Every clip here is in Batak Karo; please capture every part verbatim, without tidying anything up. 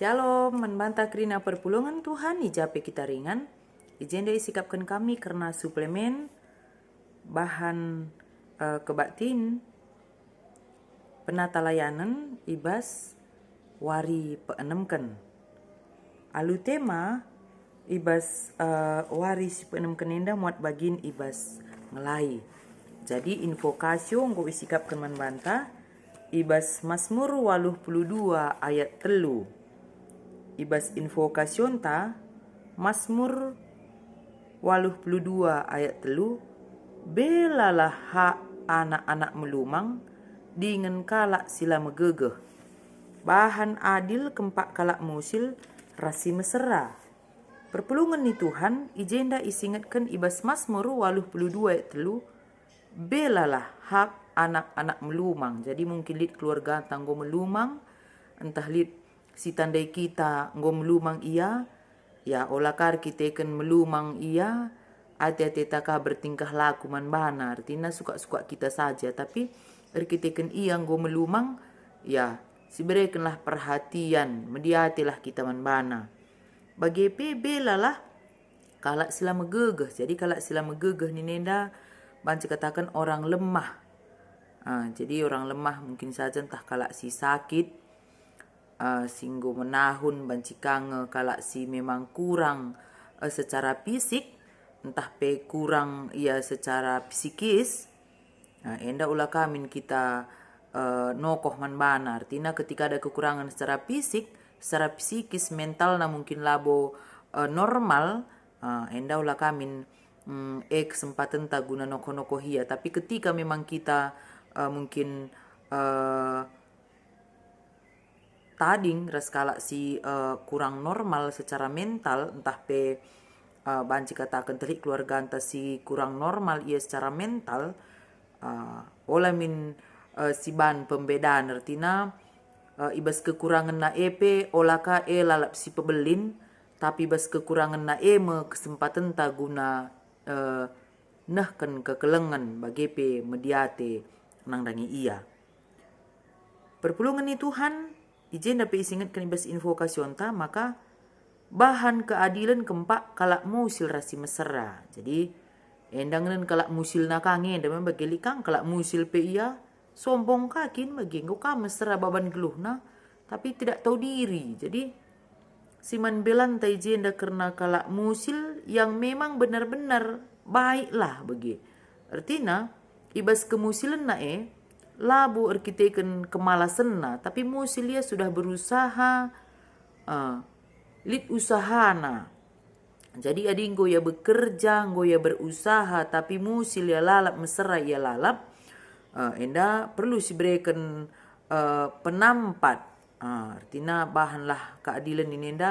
Shalom, man banta kerina perpulungen Tuhan i ja pe kita ringan. I jenda isikapken kami kerna suplemen bahan, eh, kebaktin penatalayanen i bas wari peenemken. Alu tema i bas, eh, wari si peenemken enda muat bagin i bas ngelai. Jadi invokasio enggo isikapken man banta i bas Masmur waluh puluh dua ayat telu. I bas invokasionta, Masmur waluh puluh dua ayat telu, "Belalah hak anak-anak melumang dingen kalak si la megegeh. Bahan adil kempak kalak musil ras si mesera." Perpulungen ni Tuhan, i jenda isingetken i bas Masmur waluh puluh dua ayat telu, "Belalah hak anak-anak melumang." Jadi mungkin lit keluarganta enggo melumang, ntah lit si tandai kita enggo melumang ia, ya, ola ka erkiteken melumang ia, ate-ateta ka bertingkah laku man bana, ertina sukak-sukak kita saja, tapi erkiteken ia enggo melumang, ya, siberekenlah perhatian, mediatelah kita man bana. Bage pe belalah kalak si la megegeh. Jadi kalak si la megegeh nina enda banci kataken orang lemah. Ah, jadi orang lemah mungkin saja ntah kalak si sakit, eh, si enggo menahun, banci ka nge kalak si memang kurang, eh, secara fisik, ntah pe kurang ia secara psikis, eh, enda ula ka min kita, eh, nokoh man bana. Artina ketika ada kekurangan secara fisik, secara psikis, mentalna mungkin labo, eh, normal, eh, enda ula ka min, mm, e kesempatenta guna nokoh-nokoh ia. Tapi ketika memang kita, eh, mungkin, eh, tading ras kalak si, eh, kurang normal secara mental, ntah pe, eh, banci kataken lit keluarganta si kurang normal ia secara mental, eh, ola min, eh, siban pembedan, ertina, eh, i bas kekurangenna e pe ola ka e lalap si pebelin, tapi i bas kekurangenna e me kesempatenta guna, eh, nehken kekelengen, bage pe mediate nandangi ia. Perpulungen ni Tuhan, i jenda pe isingetken i bas invokasionta maka bahan keadilen kempak kalak musil ras si mesera. Jadi, enda ngenen kalak musilna ka nge, enda me bage lit ka kalak musil pe ia, sombong ka kin bage, enggo ka mesera baban geluhna, tapi tidak tahu diri. Jadi, si man belanta i jenda kerna kalak musil yang memang benar-benar baiklah bage. Ertina, i bas kemusilenna e, labo erkiteken kemalasenna, tapi musil ia sudah berusaha, eh, lit usahana. Jadi adi enggo ia bekerja, enggo ia berusaha, tapi musil ia lalap, mesera ia lalap, eh, enda perlu sibereken, eh, penampat. Ah, ertina bahanlah keadilen nina enda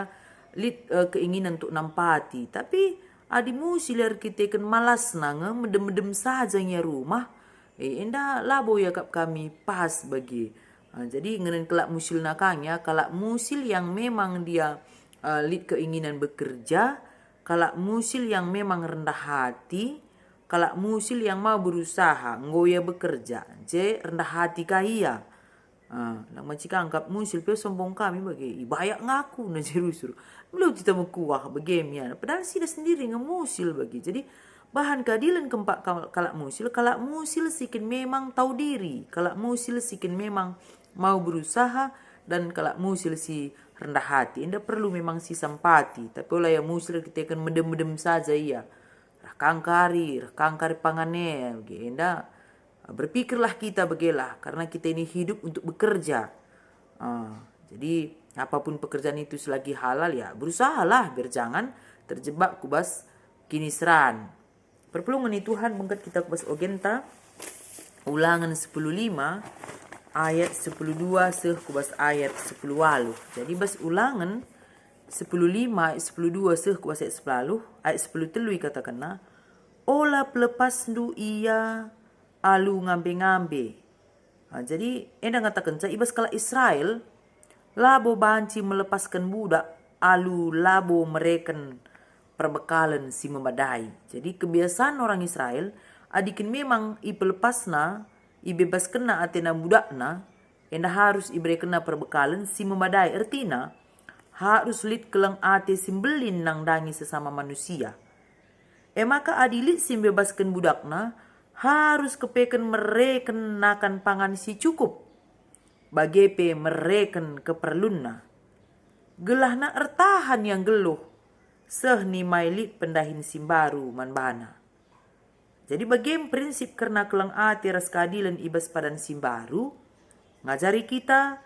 lit, eh, keinginan untuk nampati. Tapi adi musil ia erkiteken malasna nge medem-medem saja ia rumah, eh, enda labo iakap kami pas bage. Ah, jadi ngenen kalak musilna ka nge ia, kalak musil yang memang dia, eh, lit keinginan bekerja, kalak musil yang memang rendah hati, kalak musil yang mau berusaha, enggo ia bekerja, je rendah hati ka ia. Ah, lang banci kangkap musil pe sombong kami bage, ibayak ngaku na je rusur. Melu kita mekuah bage mian, padahal sida sendiri nge musil bage. Jadi, bahan keadilen kempak kal-, kalak musil, kalak musil si kin memang tau diri, kalak musil si kin memang mau berusaha, dan kalak musil si rendah hati. Enda perlu memang si sampati, tapi ola ia musil kita kan medem-medem saja ia. Reh kangkari, reh kangkari pangan e, bage enda. Berpikirlah kita bagelah, karena kita ini hidup untuk bekerja. Ah, jadi, apapun pekerjaan itu selagi halal, ya, berusahalah biar jangan terjebak ku bas kiniseran. Perpulungen ni Tuhan, bengket kita ku bas ogenta, Ulangen sepuluh lima ayat sepuluh dua seh ku bas ayat sepuluh waluh. Jadi, bas Ulangen sepuluh lima ayat sepuluh dua seh ku bas ayat sepuluh waluh, ayat sepuluh telu ikatakenna, "Ola pelepasndu ia alu ngambe-ngambe." Ha, jadi, enda ngatakenca i bas kalak Israel, labo banci melepasken budak alu labo mereken perbekalen si memadai. Jadi, kebiasaan orang Israel, adi kin memang ipelepasna, ibebaskenna atena budakna, enda harus iberekenna perbekalen si memadai. Ertina, harus lit keleng ate si mbelin nandangi sesama manusia. E maka adi lit si mbebasken budakna, harus kepeken mereken nakan pangan si cukup, bage pe mereken keperlunna. Gelahna ertahan ia nggeluh, seh nimai lit pendahin si mbaru man bana. Jadi bage me prinsip kerna keleng ate ras keadilen i bas padan si mbaru, ngajari kita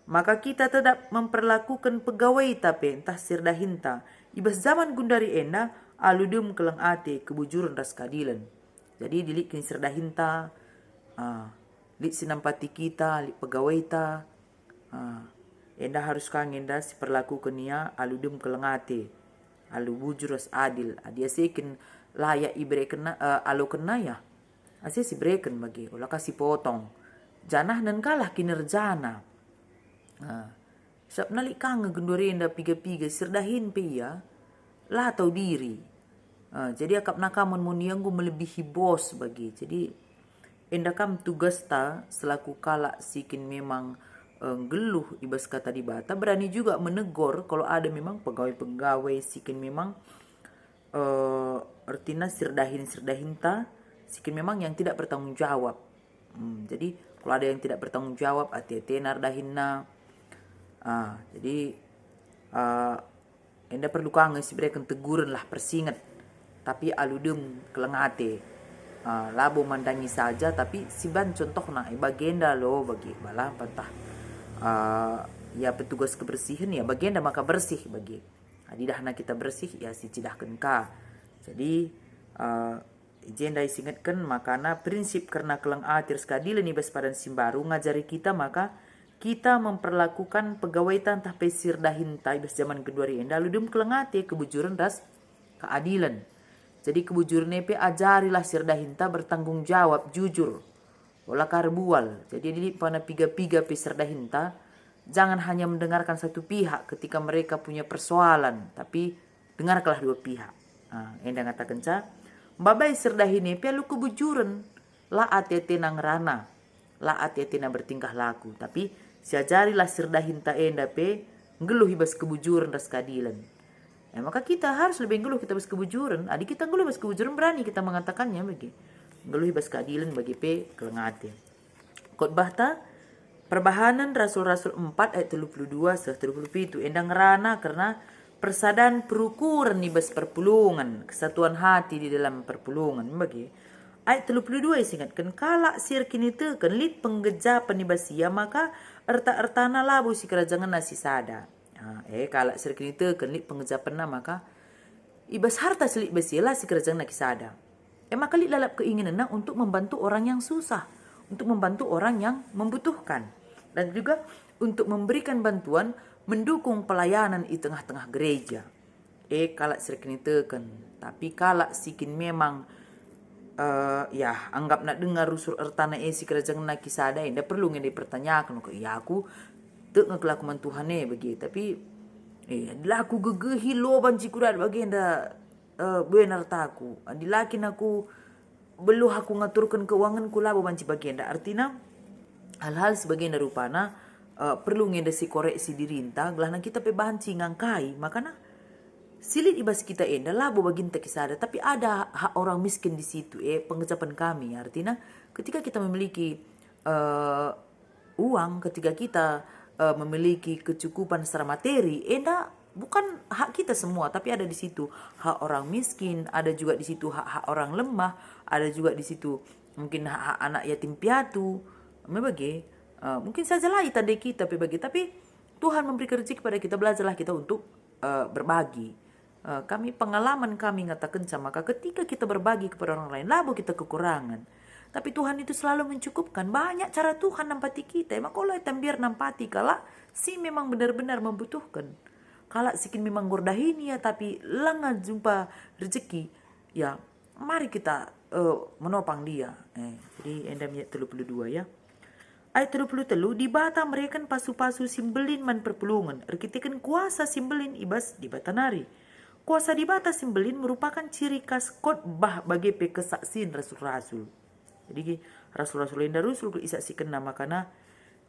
maka kita tetap memperlakuken pegawaita pe ntah si erdahinta i bas jaman gundari enda alu dem keleng ate, kebujuren ras keadilen. Jadi adi lit kin si erdahinta, ah, lit si nampati kita, lit pegawaita, ah, enda harus ka nge enda si perlakuken ia alu dem keleng ate, alu bujur ras adil. Adi ase kin layak iberekenna, eh, alokenna ia, ase si bereken bage, ola ka si potong. Janah nen kalah kinerjana. Ah, sabap lit ka nge genduari enda piga-piga si erdahin pe ia la tau diri. Ah, jadi akapna ka mon-mon ia enggo melebihi bos bage. Jadi enda kam tugasta selaku kalak si kin memang, eh, nggeluh i bas Kata Dibata, berani juga menegur kalau ada memang pegawai-pegawai si kin memang, eh, ertina si erdahin-, si erdahinta si kin memang yang tidak bertanggung jawab. Hmm, jadi kalau ada yang tidak bertanggung jawab, ate-atena erdahinna. Ah, jadi, ah, enda perlu ka nge si bereken teguren lah, persinget, tapi alu dem keleng ate. Ah, labo mandangi saja, tapi si ban contohna, eh, bagenda lo bage, bala ntah, ah, ia petugas kebersihen, ia bagenda maka bersih bage. Adi idahna kita bersih, ia si cidahken ka. Jadi, eh, i jenda isingetken makana prinsip kerna keleng ate ras keadilen i bas padan si mbaru ngajari kita maka kita memperlakukan pegawaita ntah pe si erdahinta i bas jaman genduari enda alu dem keleng ate, kebujuren ras keadilen. Jadi kebujuren e pe ajarilah si erdahinta bertanggung jawab, jujur. Ola ka erbual. Jadi adi lit umpamana piga-piga pe si erdahinta, jangan hanya mendengarkan satu pihak ketika mereka punya persoalan, tapi dengarkanlah dua pihak. Ah, enda ngatakenca, mbabai si erdahin e pe alu kebujuren, la ate-atena ngerana, la ate-atena bertingkah laku, tapi siajarilah si erdahinta enda pe nggeluh i bas kebujuren ras keadilen. E maka kita harus lebe nggeluh kita bas kebujuren. Adi kita nggeluh bas kebujuren, berani kita mengatakannya bage. Nggeluh i bas keadilen bage pe keleng ate. Khotbahta, Perbahanen Rasul-Rasul empat ayat telu puluh dua seh telu puluh pitu, enda ngerana kerna persadan perukuren i bas perpulungen, kesatuan hati di dalam perpulungen. Bage. Ayat telu puluh dua isingetken, kalak si erkiniteken lit penggejapen i bas ia, maka erta-ertana labo sikerajangenna sisada. Ah, e, kalak si erkiniteken lit penggejapenna maka i bas harta si lit bas ia la sikerajangenna sisada. E maka lit lalap keinginenna untuk membantu orang yang susah, untuk membantu orang yang membutuhkan, dan juga untuk memberikan bantuan mendukung pelayanan i tengah-tengah gereja. E, kalak si erkiniteken, tapi kalak si kin memang, eh, ya, anggapna denga rusur ertana e sikerajangenna sisada, enda perlu nge dipertanyaken, "Kok ia aku tek nge kelaku man Tuhan e bage?" Tapi, eh, adi la kugegehi lo banci kudat bagenda, eh, buena ertaku. Adi la kin aku beluh aku ngaturken keuangenku, labo banci bagenda. Artina, hal-hal si bagenda rupana, eh, perlu nge enda sikoreksi dirinta, gelahna kita pe banci ngangkai. Makana, si lit i bas kita enda labo baginta sisada, tapi ada hak orang miskin di situ, eh, penggejapen kami. Artina, ketika kita memiliki, eh, uang, ketika kita, eh, memiliki kecukupan secara materi, enda bukan hak kita semua, tapi ada di situ hak orang miskin, ada juga di situ hak-hak orang lemah, ada juga di situ mungkin hak-hak anak yatim piatu. Me bage, eh, mungkin saja la itandai kita pe bage, tapi Tuhan memberikan rezeki kepada kita, belajarlah kita untuk, eh, berbagi. Eh, kami, pengalaman kami ngatakenca maka ketika kita berbagi kepada orang lain, labo kita kekurangan. Tapi Tuhan itu selalu mencukupkan. Banyak cara Tuhan nampati kita. E maka ola kita mbiar nampati kalak si memang benar-benar membutuhkan. Kalak si kin memang nggo erdahin ia tapi langa jumpa rezeki, ya, mari kita, eh, menopang dia. Eh, jadi enda me ayat telu puluh dua, ya. Ayat telu puluh telu, Dibata mereken pasu-pasu si mbelin man perpulungen, erkiteken kuasa si mbelin i bas Dibata nari. Kuasa Dibata si mbelin merupakan ciri khas khotbah bage pe kesaksin rasul-rasul. Jadi, rasul-rasul enda rusur kal isaksikenna makana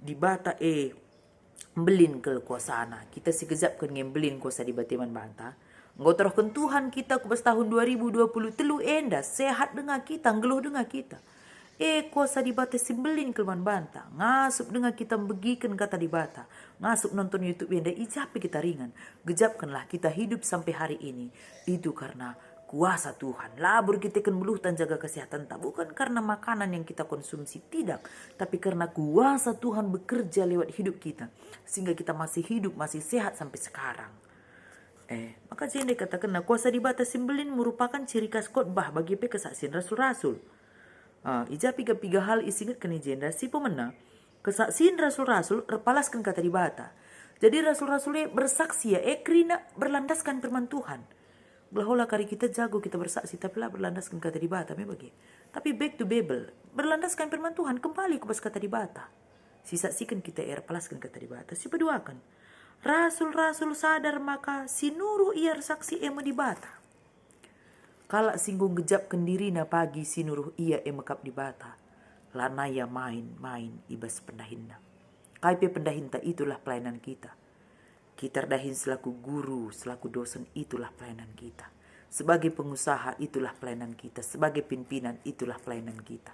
Dibata e Mbelin kal kuasana. Kita si gejapken nge mbelin kuasa Dibata man banta. Enggo terohken Tuhan kita ku bas tahun dua ribu dua puluh telu enda, sehat denga kita, nggeluh denga kita. E, kuasa Dibata si mbelin kal man banta, ngasup denga kita mbegiken Kata Dibata, ngasup nonton YouTube enda, i ja pe kita ringan. Gejapkenlah kita hidup sampai hari ini, itu karena kuasa Tuhan. Labo erkiteken beluhta njaga kesehatanta, bukan karena makanan yang kita konsumsi, tidak, tapi karena kuasa Tuhan bekerja lewat hidup kita, sehingga kita masih hidup, masih sehat sampai sekarang. Eh, maka jenda ikatakenna kuasa Dibata si mbelin merupakan ciri khas khotbah bagi pe kesaksian rasul-rasul. Ah, i ja piga-piga hal isingetken i jenda, si pemena, kesaksian rasul-rasul erpalasken Kata Dibata. Jadi rasul-rasul e bersaksi, ya, e kerina berlandaskan firman Tuhan. Gelah ola kari kita jago kita bersaksi, tapi la berlandasken Kata Dibata, me bage. Tapi back to Bible, berlandaskan firman Tuhan, kembali ku bas Kata Dibata. Sisaksiken kita e erpalasken Kata Dibata. Sipeduaken, rasul-rasul sadar maka si nuruh ia ersaksi e me Dibata. Kalak si enggo ngejapken dirina pagi si nuruh ia e me kap Dibata, lanai ia main-main i bas pendahinna. Kai pe pendahinta, itulah pelayanan kita. Kita erdahin selaku guru, selaku dosen, itulah pelayanan kita. Sebagai pengusaha, itulah pelayanan kita. Sebagai pimpinan, itulah pelayanan kita.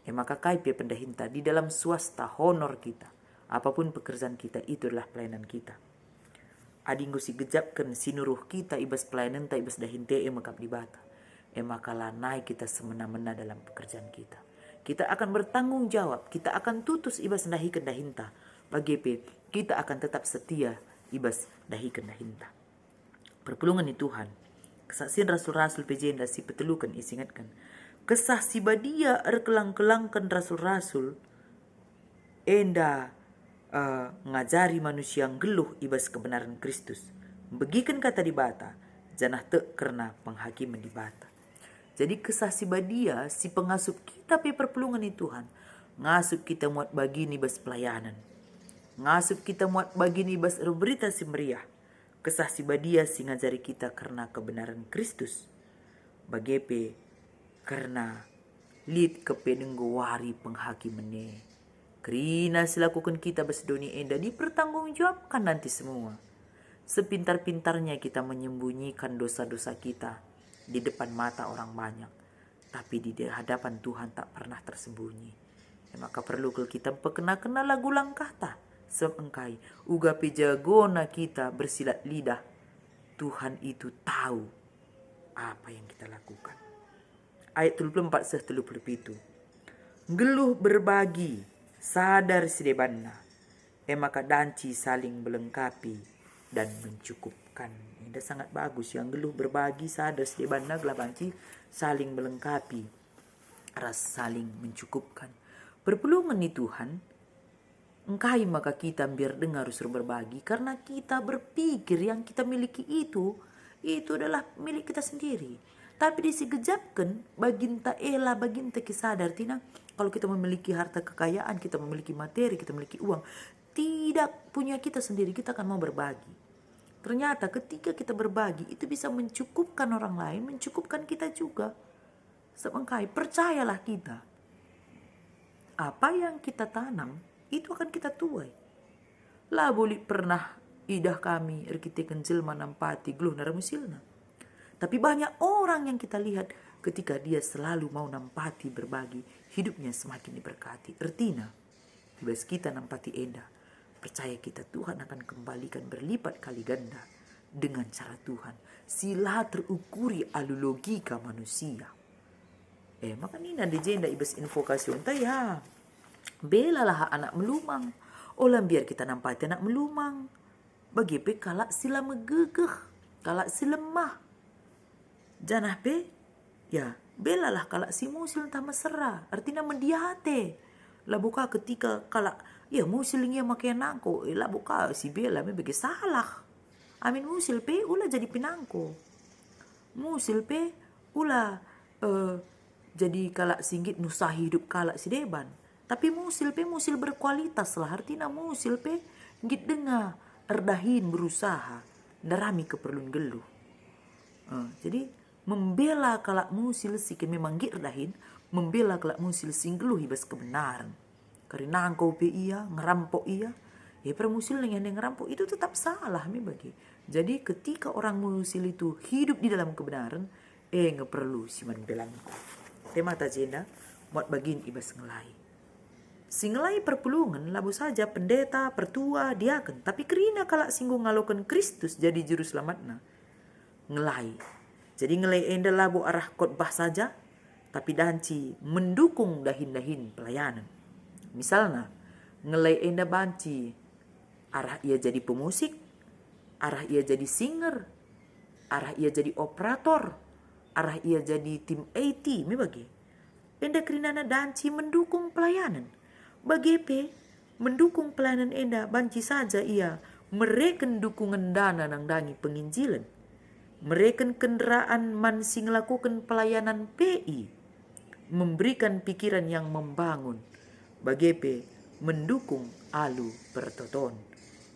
E maka kai pe pendahinta di dalam swasta, honor kita, apapun pekerjaan kita, itu adalah pelayanan kita. Adi enggo si gejapken si nuruh kita i bas pelayananta, i bas dahinta e me kap Dibata, e maka lanai kita semena-mena dalam pekerjaan kita. Kita akan bertanggung jawab, kita akan tutus i bas ndahiken dahinta. Bage pe, kita akan tetap setia i bas ndahiken dahinta. Perpulungen ni Tuhan, kesaksian rasul-rasul pe jenda si peteluken isingetken. Kesah si badia erkelang-kelangken rasul-rasul enda, eh, ngajari manusia nggeluh i bas kebenaran Kristus, mbegiken Kata Dibata, janah tek kerna penghakimen Dibata. Jadi, kesah si badia si pengasup kita pe perpulungen ni Tuhan, ngasup kita muat bagin i bas pelayanan, ngasup kita muat bagin i bas erberita si meriah. Kesah si badia si ngajari kita kerna kebenaren Kristus, bage pe kerna lit kepe denggo wari penghakimen e. Kerina si lakuken kita bas doni enda dipertanggungjawabkan nanti semua. Sepintar-pintarnya kita menyembunyikan dosa-dosa kita di depan mata orang banyak, tapi di hadapan Tuhan tak pernah tersembunyi. E maka perlu kal kita mpekena-kena lagu langkahta, sebab engkai, uga pe jagona kita bersilat lidah, Tuhan itu tahu apa yang kita lakukan. Ayat telu puluh empat seh telu puluh pitu. Nggeluh berbagi, sadar si debanna, e maka danci saling melengkapi dan mencukupkan. Enda sangat bagus, ya, nggeluh berbagi, sadar si debanna gelah banci saling melengkapi ras saling mencukupkan. Perpulungen ni Tuhan, engkai maka kita mbiar denga rusur berbagi? Karena kita berpikir yang kita miliki itu, itu adalah milik kita sendiri. Tapi di si gejapken, baginta e la baginta ke sadar, artina kalau kita memiliki harta kekayaan, kita memiliki materi, kita memiliki uang, tidak punya kita sendiri, kita akan mau berbagi. Ternyata ketika kita berbagi, itu bisa mencukupkan orang lain, mencukupkan kita juga. Sebab engkai, percayalah kita, apa yang kita tanam, itu akan kita tuai. Labo lit pernah idah kami erkiteken jelma nampati geluhna ras musilna. Tapi banyak orang yang kita lihat, ketika dia selalu mau nampati, berbagi, hidupnya semakin diberkati. Ertina, i bas kita nampati enda, percaya kita Tuhan akan kembalikan berlipat kali ganda dengan cara Tuhan si la terukuri alu logika manusia. Eh, maka nina di jenda i bas invokasionta, ya, belalah anak melumang. Ola mbiar kita nampati anak melumang. Bage pe kalak si la megegeh, kalak si lemah. Janah pe, ya, belalah kalak si musil ntah mesera, ertina mediate. Labo ka ketika kalak, ya, musil nge make nangko, eh, labo ka si bela me bage salah. Amin musil pe ula jadi pinangko. Musil pe ula, eh, jadi kalak si nggit nusahi hidup kalak si deban. Tapi musil pe musil berkualitas lah, ertina musil pe nggit denga erdahin berusaha ndarami keperlun nggeluh. Eh, jadi membela kalak musil si ke memang nggit erdahin, membela kalak musil si nggeluh i bas kebenaren. Kari nangko pe ia, ngerampok ia, Dia permusil nge ngerampok itu tetap salah me bage. Jadi ketika orang musil itu hidup di dalam kebenaran, e nge perlu si man mbelangi. Tema ta jenda, muat bagin i bas ngelai. Si ngelai perpulungen labo saja pendeta, pertua, diaken, tapi kerina kalak si enggo ngaloken Kristus jadi juru selamatna ngelai. Jadi ngelai enda labo arah khotbah saja, tapi danci mendukung dahin-dahin pelayanan. Misalna, ngelai enda banci arah ia jadi pemusik, arah ia jadi singer, arah ia jadi operator, arah ia jadi tim I T, me bage. Enda kerinana danci mendukung pelayanan. Bage pe, mendukung pelayanan enda banci saja ia mereken dukungen dana nandangi penginjilen, mereken kenderaan man si ngelakoken pelayanan P I, memberikan pikiran yang membangun, bage pe mendukung alu pertoton.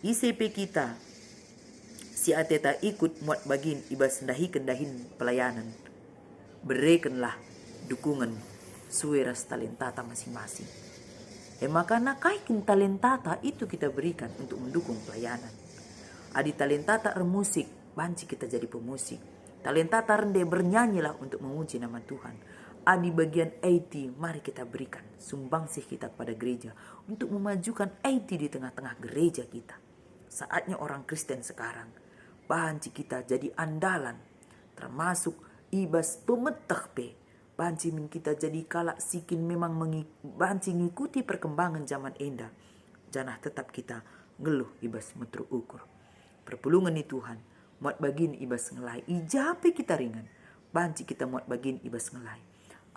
Ise pe kita si ateta ikut muat bagin i bas ndahiken dahin pelayanan, berekenlah dukungen sue ras talentata masing-masing. E maka kai kin talentata itu kita berikan untuk mendukung pelayanan. Adi talentata ermusik, banci kita jadi pemusik. Talentata rende, bernyanyilah untuk memuji nama Tuhan. Adi bagian I T, mari kita berikan sumbangsih kita kepada gereja untuk memajukan I T di tengah-tengah gereja kita. Saatnya orang Kristen sekarang banci kita jadi andalan, termasuk i bas pemeteh pe. Banci min kita jadi kalak si kin memang mengi-, banci ngikuti perkembangan zaman enda, janah tetap kita nggeluh i bas meteruk ukur. Perpulungen ni Tuhan, muat bagin i bas ngelai, i ja pe kita ringan, banci kita muat bagin i bas ngelai.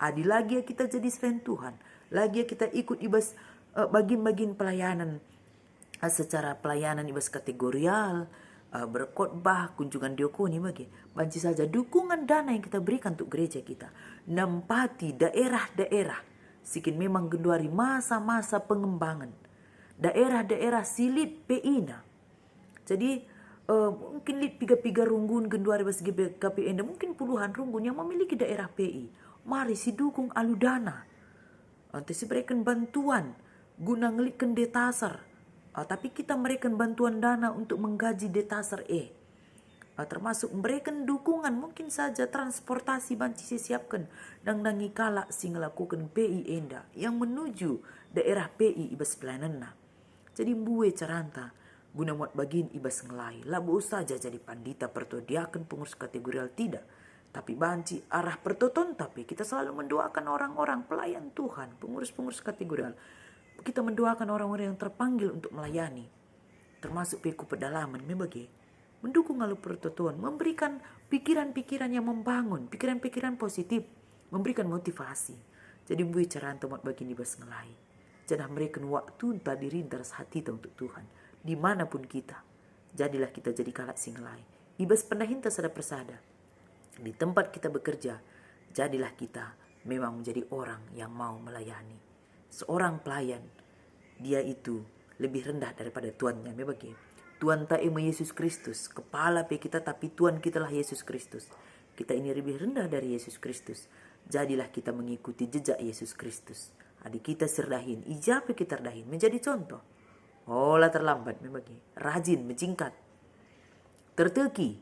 Adi la gia kita jadi serayan Tuhan, la gia kita ikut i bas, eh, bagin-bagin pelayanan, eh, secara pelayanan i bas kategorial, eh, berkhotbah, kunjungan diakoni bage. Banci saja dukungen dana yang kita berikan untuk gereja kita. Nempati daerah-daerah si kin memang genduari masa-masa pengembangan. Daerah-daerah si lit P I-na. Jadi, eh, mungkin lit piga-piga runggun genduari bas G B K P enda, mungkin puluhan runggun yang memiliki daerah P I. Mari sidukung alu dana. Ntah sibereken bantuan guna ngelitken detasar. Ah, tapi kita mereken bantuan dana untuk menggaji detasar e. Ah, termasuk mereken dukungan, mungkin saja transportasi banci sisiapken nandangi kalak si ngelakoken P I enda yang menuju daerah P I i bas pelayananna. Jadi mbue caranta guna muat bagin i bas ngelai, labo saja jadi pandita, pertua, diaken, pengurus kategorial, tidak. Tapi banci arah pertotonta pe kita selalu mendoakan orang-orang pelayan Tuhan, pengurus-pengurus kategorial. Kita mendoakan orang-orang yang terpanggil untuk melayani. Termasuk pe ku pedalaman me bage. Mendukung alu pertoton, memberikan pikiran-pikiran yang membangun, pikiran-pikiran positif, memberikan motivasi. Jadi mbue caranta muat bagin i bas ngelai. Janah mereken waktenta, dirinta ras hatita untuk Tuhan. Dimanapun kita, jadilah kita jadi kalak si ngelai. I bas pendahinta sada persada, di tempat kita bekerja, jadilah kita memang menjadi orang yang mau melayani. Seorang pelayan, dia itu lebih rendah daripada tuannya, me bage. Tuanta e me Yesus Kristus, kepala pe kita, tapi Tuan kitalah Yesus Kristus. Kita ini lebih rendah dari Yesus Kristus. Jadilah kita mengikuti jejak Yesus Kristus. Adi kita si erdahin, i ja pe kita erdahin, menjadi contoh. Ola terlambat me bage, rajin, mejingkat, terteki.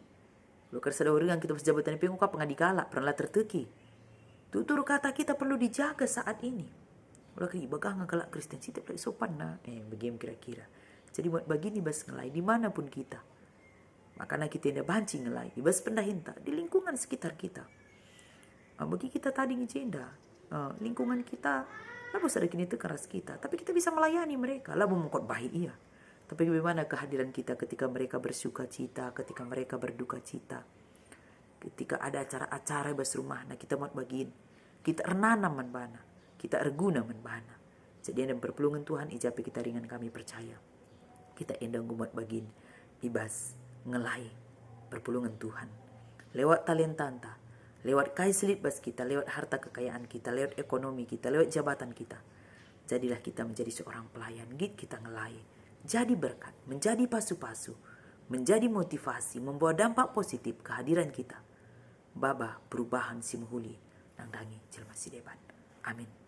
Ula kersada uringan kita bas jabatan pe enggo ka pengadi kalak, pernah la terteki. Tutur kata kita perlu dijaga saat ini. Ula keri bagah nge kalak Kristen, si tep sopanna, eh, bage me kira-kira. Jadi muat bagin i bas ngelai dimanapun kita. Makana kita enda banci ngelai i bas pendahinta, di lingkungan sekitar kita. Ah, bagi kita tading i jenda, ah, lingkungan kita labo sada kiniteken ras kita, tapi kita bisa melayani mereka, labo mengkhotbahi ia. Tapi bagaimana kehadiran kita ketika mereka bersuka cita, ketika mereka berduka cita? Ketika ada acara-acara bas rumahna, kita muat bagin. Kita ernanam man bana, kita erguna man bana. Jadi enda perpulungen Tuhan, i ja pe kita ringan, kami percaya kita enda enggo muat bagin i bas ngelai perpulungen Tuhan. Lewat talentanta, lewat kai si lit bas kita, lewat harta kekayaan kita, lewat ekonomi kita, lewat jabatan kita. Jadilah kita menjadi seorang pelayan, nggit kita ngelai. Jadi berkat, menjadi pasu-pasu, menjadi motivasi, membawa dampak positif kehadiran kita. Maba perubahan si mehuli nandangi jelma si deban. Amin.